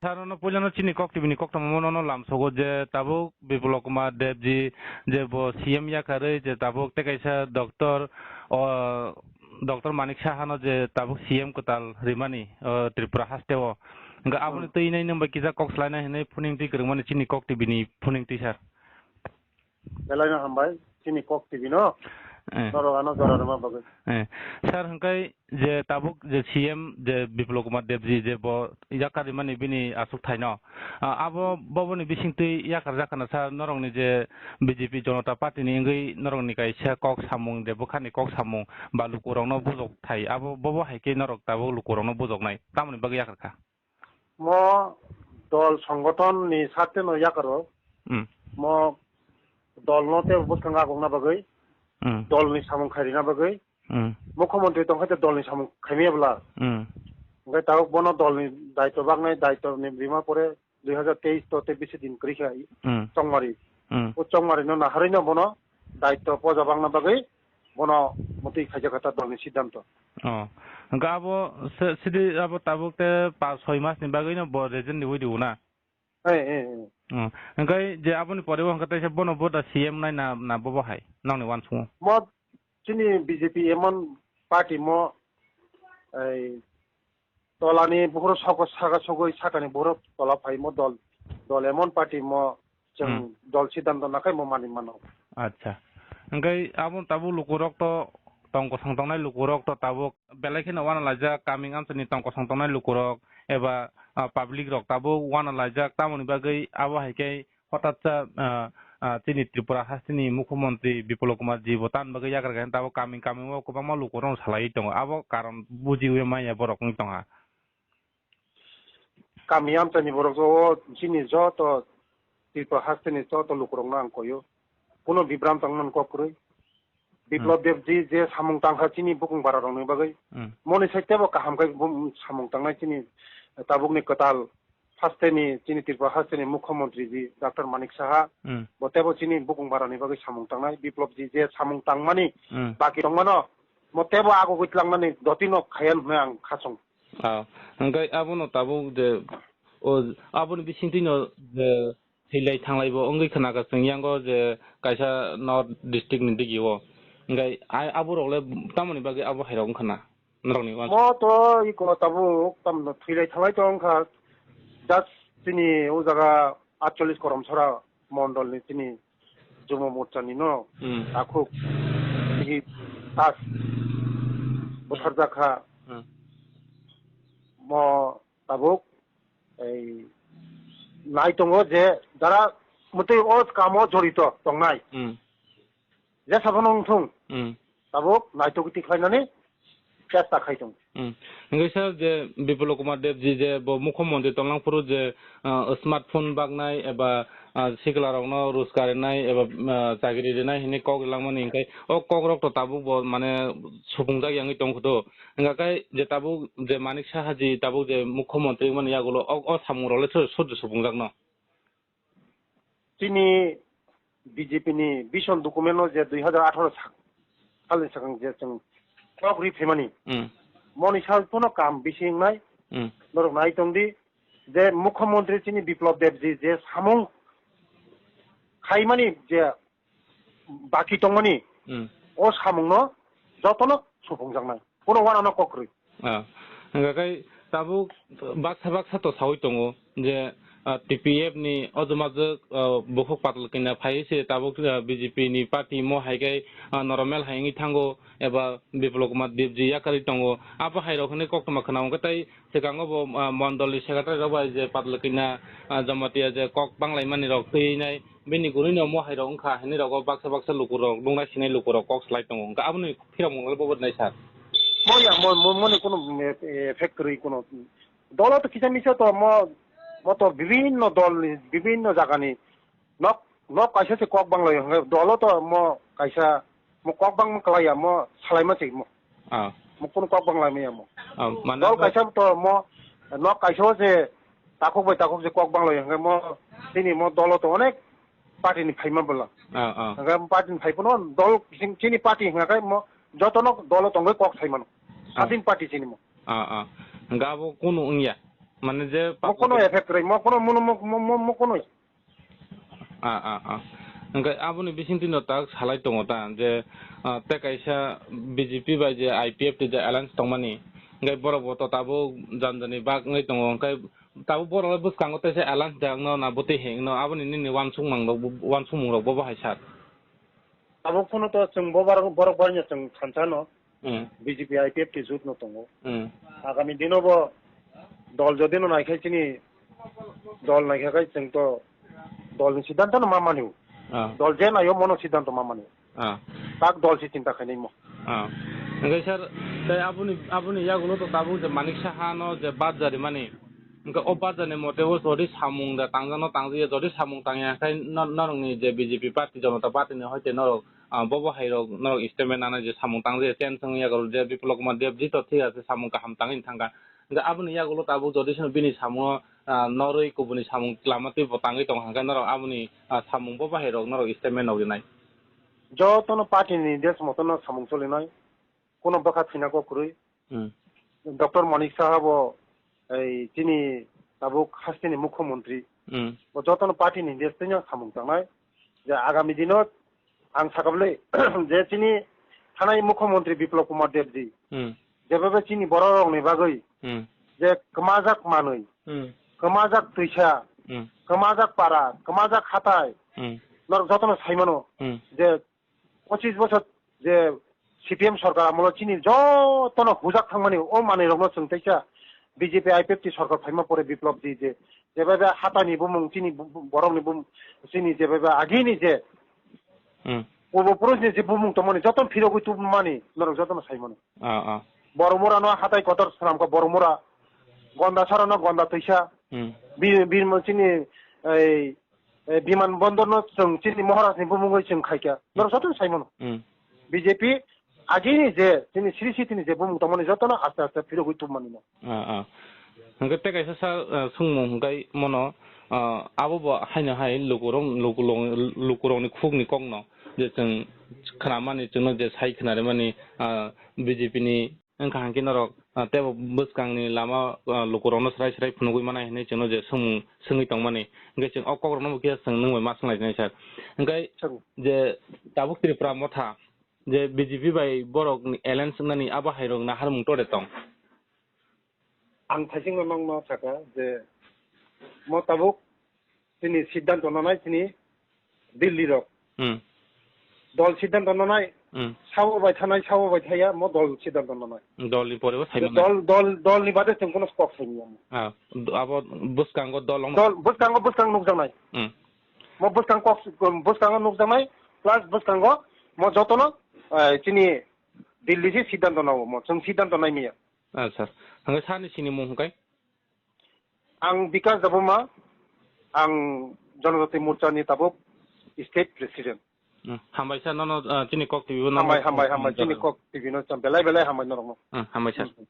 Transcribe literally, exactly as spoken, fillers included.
Sir, nono puilano chini Kok T V ni koktwma nono lamsogo je tabuk Biplab Kumar Deb ji je bo C M yakarwi je tabuk tei kaisa doctor, o, doctor Manik Saha no je tabuk C M kwtal rimani, o, Tripura haste o. Hwnkhe aboni Hmm. twi nai nwng bai kisa kok swlainai hwnwi phuning twi kwrwngmani chini Kok T V ni phuning twi, sir. Belai no hambai, chini Kok T V no, Eh. norok ano jora rwma bagwi. Eh. Sir, hwnkhe je tabuk je C M je Biplab Kumar Deb ji je bo yakarimani bini aswk thaino, ah, abo boboni bisingtwi yakarjak khana, sir, norokni je B J P Janata Party ni wngwi norokni kaisa kok samung de bwkhani kok samung ba lukurokno bujok thai, abo bobo hai khe norok tabuk lukurokno bujoknai tamoni bagwi yakarkha? Mo dol songothon ni sarte no yakaro. Hmm. Mo dol no tei bwskang agokna bagwi, Hmm. dol ni samung khairina bagwi. Hmm. Mukhyamantri tongkha tei dol ni samung khaimaya bwla. Hmm. Hwnkhe tabuk bono dol ni daitw baknai, daitw ni rima pore dui hazar teis to tei bisi din kwrwi kha Hmm. Chongmari. Hmm. O Chongmari no naharwi no bono daitw poja bakna bagwi bono motwi khaijak kha ta dol ni siddhanto. Oh. Hwnkhe abo se-, sidi abo tabuk te pas soi mas ni bagwi no bo resign riwi rw na? Eh, eh, eh. Oh. Hwnkhe je aboni pore o hwnkhe teisa bono bo da C M nai na, na bobo hai nokni uansukmung? Mo chini B J P emon party mo, ei, tolani buhuro soko saka sogoi sakani buhuro tola phai mo dol, dol emon party mo chwng Hmm. dol siddhanto nakhai mo mani mano. Acha. Hwnkhe abo tabuk lukurok to tong kosong tongnai lukurok to tabuk belai kheno uanalaijak, kaming amchaini tong kosong tongnai lukurok eba, ah, public rok tabuk uanalaijak, tamoni bagwi abo hai khe hotat sa, ah, ah, chini Tripura hasteni Mukhyamantri Biplab Kumar ji bo tamoni bagwi yakarkha, tabuk kaming kaming o kwbangma lukurok salaiwi tongo, abo karon bujiwi manya borok wng tongkha. Kami amchaini borok o chini joto Tripura hasteni joto lukurokno ang koyo. Kuno bibram tangmani kok kwrwi. Biplab Hmm. Debji je samung tangkha chini bukung bara rokni bagwi. Hmm. Moni sai tebo kaham khai bum samung tangnai chini tabukni kwtal hasteni chini Tripura hasteni Mukhyamantri ji Doctor Manik Saha. Hmm. Bo tebo chini bukung barani bagwi samung tangnai. Biplab ji je samung tangmani Hmm. baki tongmano mo tebo agugwi tlangnani dotino khaiyan hwnwi ang khachung. Ah, hwnkhe abono tabuk je, o, aboni bisingtwino je thwilai thanglaibo wngwi khna kha chwng yango je kaisa North district ni digi o. Hwnkhe a-, aborok le tamoni bagwi abo hairok wngkha na norokni uansuk? Mo to iko tabuk tamno thwilai thanglai tong wngkha. Just chini o jaga atchollis Koromsora mondol ni chini Jumo Morcha ni no Hmm. takhuk tigi tas butharjak kha. Hmm. Mo tabuk ei nai tongo je jara mwtwi o kamo jorito tongnai. Hmm. Jesa phano wngthung. Hmm. Tabuk naitugwi tikhlainani chesta khai tongo. Hmm. Hingke sir, je Biplab Kumar Deb ji je bo Mukhyamantri tonglang phuru je, ah, smartphone baknai eba, ah, sikla rokno rojgar rinai eba, ah, chakri rinai hinwi kok rilangmani, hingke o kok rok to tabuk bo mane supungjak yangwi tongkhudo. Hingka khe je tabuk je Manik Saha ji tabuk je Mukhyamantri wngmani yagulo o, o samung rok le sojo, sojo supungjak no? Chini B J P ni vision document no je dui hazar atharo sak-, salni swkang je chwng kok ri phaimani. Hmm. Moni sal pono kam bisi wngnai. Hmm. Norok nai tong di je Mukhyamantri chini Biplab Deb ji je samung khaimani je baki tongmani Hmm. o samungno jotono supungjaknai. Kuno wanano kok kwrwi. Ah, hingka khe tabuk baksa baksa to saui tongo je, ah, T P F ni o jumajwk, ah, bukhuk patal kina phai se tabuk, ah, B J P ni party mo hai khe, ah, normal hai wngwi thango eba Biplab Kumar Deb ji yakarwi tongo. Abo hai rok hinwi koktwma khna hwnkhe tei swkango bo, ah, mondol ni secretary rok bai je patal kina, ah, Jamatia je kok banglaimani rok twi nai bini gurui no mohai rok wngkha hinwi rogo baksa baksa lukurok nungna sinai lukurok kok slai tongo. Wngkha aboni phirok mungla bobo nai sir. Mo ya, mo, mo, moni kuno, eh, eh, factory kuno. Dolo to kisa misa to mo, mo to bibinno dol ni, bibinno jaga ni nok, nok kaisa se kok banglaio. Dolo to mo kaisa, mo kok bang kalaiya, mo salaima se mo. Ah. Mo kuno kok bang lai maya mo. Ah, mane dol bo kaisa to mo, nok kaisa o se takhuk bai takhuk se kok bang lai hwnkhe mo, chini mo dolo to onek party ni phaima bwla. Ah, ah. Hwnkhe party ni phai phano dol sing chini party hwnkhe mo jotono dolo tongwi kok sai mano. Ah. Sadin party chini mo. Ah, ah. Hwnkhe abo kunu wngya? Mane je mo kono effect rwui, mo kono, mo, mo, mo, mo, mo kono. Ah, ah, ah. Hwnkhe aboni bisingtwi no tak salai tongo ta je, ah, tei kaisa B J P bai je I P F T je alliance tongmani, hwnkhe borok bo to tabuk jani jani bak wngwi tongo, hwnkhe tabuk borok le bwskango teisa alliance de wngno na bwtwi hengno, aboni nini uansukmung rok bo, uansukmung rok bo, bo hai sir? Tabuk phano to chwng bo borok, borok bai no chwng thansa no. Hmm. B J P I P F T jut no tongo. Hmm. Agami dino bo dol jodi no naikhai chini dol naikha khai chwng to dol ni siddhanto no ma mani. Ah. Dol je naio mono siddhanto ma mani. Ah. Tak dol si chinta khainai mo. Ah. Hwnkhe sir, tei aboni, aboni yagulo to tabuk je Manik Saha no je bad jari mani. Hwnkhe o bad jani mote o jodi samung da tangjano tangjiya, jodi samung tangya khai no-, norokni je B J P party, Janata party ni hoite norok ah, bo bo hai rok norok statement nanai je samung tang je chen thung yago je Biplab Kumar Deb ji to thik ase samung kaham tangwi thangkha. Hwnkhe aboni yagulo tabuk jodi sino bini samungo, ah, norwi kubuni samung lama twi bo tangwi tong hwnkhe norok aboni, ah, samung bo bahai rok norok statement rok rinai. Jotono party ni desh motono samung cholinai. Kuno bwkha thwina kok kwrwi. Hmm. Doctor Manik Saha bo, ei, chini tabuk hasteni mukhyamantri. Hmm. Bo jotono party ni desh twi no samung tangnai. Je agami dino ang sakabwlwi je chini thanai mukhyamantri Biplab Kumar Deb ji. Hmm. Jebebe chini borok rokni bagwi Hmm. je kwmajak manwi, Hmm. kwmajak twisa, Hmm. kwmajak para, kwmajak hatai, Hmm. norok jotono saimano Hmm. je pochis bochor je C P M sorkar amolo chini jotono hujak thangmani o manwi rokno chwng teisa B J P I P F T sorkar phaima pore Biplab ji je jebebe hatani bumung chini bu-, bu-, borokni bum-, chini jebebe agini je Hmm. purbo purushni je bumung tongmani jotono phirogwi tubumani norok jotono saimano. Ah, ah. Boromurano hatai kotor swnamkha Boromura, Gondasarano Gonda twisa, Hmm. bi-, bi-, chini ei eh, biman bondor no chwng chini Maharaj ni bumungwi chwng khaikha. Norok joto saimano. Hmm. B J P agini je chini Sri City ni je bumung tongmani jotono aste aste phirogwi tubmani no. Ah, ah. Hwnkhe tei kaisa sir, ah, swngmung hwnkhe mono, ah, abo bo haino hai lukurok, lukurok, lukurokni khukni kokno je chwng khnamani, chwngno je sai khnarimani, ah, B J P ni Wngkha hwnkhe norok, ah, teibo bwskangni lama, ah, lukurokno swrai swrai phunugwi manai hwnwi chwngno je swngmung swngwi tongmani. Hwnkhe chwng o kokrokno bo khe chwng nwng bai ma swnglainai sir. Hwnkhe Swng. Je tabuk Tripura motha je B J P bai borokni alliance wngnani abo hairok naharmung tore tong? Ang thaisingno nokno sakha je mo tabuk chini siddhanto nanai chini Delhi rok. Hmm. Dol siddhanto nanai. Hmm. Sabo bai thanai, sabo bai thaya, mo dol siddhanto nanai. Dol ni pore bo sai manai. Dol, dol, dol ni bade chwng kono kok sai manya. Ah, d-, abo bwskango dol wng- Dol, bwskango, bwskang nukjaknai. Hmm. Mo bwskang kok, bwskango nukjaknai, plus bwskango mo jotono, eh, chini Delhi se siddhanto nao mo, chwng siddhanto nai manya. Acha. Hwnkhe sani sini mung hwnkhe? Ang Bikash Debbarma, ang Janajati Morcha ni tabuk state president. Hmm, hambai sir, nono, ah, chini Kok T V bo nono Hambai, hambai, hambai, chini Kok T V no cham belai, belai hambai norokno. Hmm, hambai sir. Hmm.